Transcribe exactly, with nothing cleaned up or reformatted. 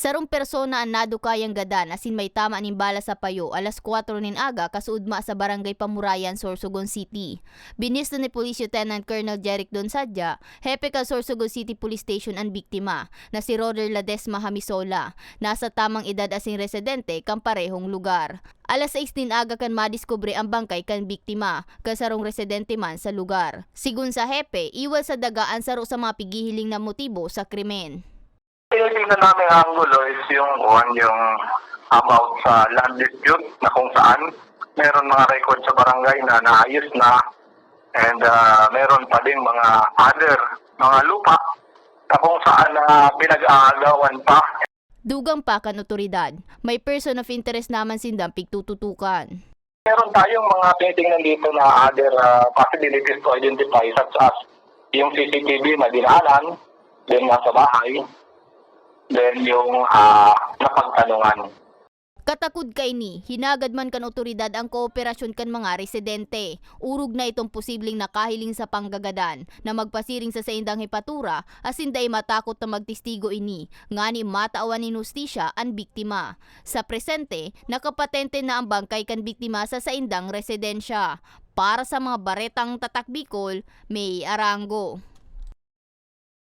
Sarong persona an nadukayang gadan asin may tama nin bala sa payo alas kwatro nin aga kasuodma sa Barangay Pamurayan, Sorsogon City. Binisto ni Police Lieutenant Colonel Jeric Donsadia, hepe kan Sorsogon City Police Station, an biktima, na si Roder Ladesma Hamisola, nasa tamang edad asin residente kan parehong lugar. Alas sais nin aga kan madiskubre an bangkay kan biktima, kan sarong residente man sa lugar. Sigon sa hepe, iwal sa daga an saro sa mga pighihiling na motibo sa krimen. Tinitingnan namin ang angulo is yung, kuwan, yung about sa land dispute na kung saan meron mga record sa barangay na naayos na, and, ah, meron pa ding mga other, mga lupa na kung saan na pinag-aagawan pa. Dugang pa kan otoridad, may person of interest naman sindang pigtututukan. Meron tayong mga tinitingnan dito na other, ah, possibilities to identify, such as yung C C T V na dinaanan, then nasa bahay, then yung, ah, napagtanungan. Katakod kaini, hinagad man kan otoridad ang kooperasyon kan mga residente. Orog na itong posibleng nakahiling sa panggagadan na magpasiring sa saindang hepatura asin dai matakot na magtestigo ini, ngani matawan nin hustisya an biktima. Sa presente, nakapatente na ang bangkay kan biktima sa saindang residensya. Para sa mga baretang Tatak Bicol, May Arango.